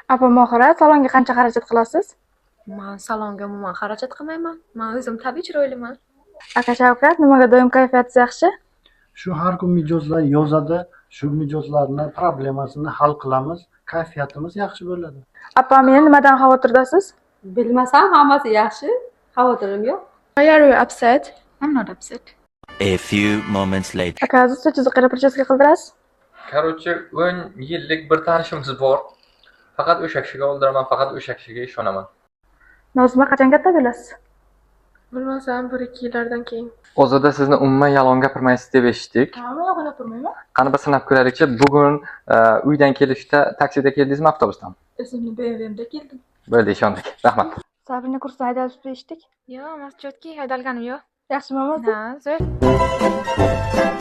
Apa Mohira, salonga qancha xarajat qilasiz? Man salonga umuman xarajat qilmayman. Man o'zim tabiiy chiroyliman. Aka Shavkat, nimaga doim kayfiyatingiz yaxshi? Shu har kun mijozlar yozadi, shu mijozlarni problemasini hal qilamiz, kayfiyatimiz yaxshi bo'ladi. Apa, meni nimadan xavotirdasiz? Bilmasam, hammasi yaxshi. Xavotirim yo'q. Why are you upset? I'm not upset. A few moments later. Aka Aziz, sochingizni qayerda прическа qildirasiz? Короче, 10 yillik bir tanishimiz bor. Faqat o'sha kishiga oldiraman, faqat o'sha kishiga ishonaman. Nozima, qachon katta bo'lasiz? Bilmasam, 1-2 yillardan keyin. Ozoda, sizni umuman yolg'on gapirmaysiz deb eshitdik. Ha, yolg'on gapirmayman. Qani, bir sinab ko'raylikchi. Bugun uydan kelishda taksida keldingizmi, avtobusdan? O'zimni BMWmda keldim. Bo'ldi, ishondik. Rahmat. Sabrina, kursdan haydalib eshitdik. Yo'q, mas чётки, haydalganim yo'q. Yaxshimi ovozi? Ha, zo'r.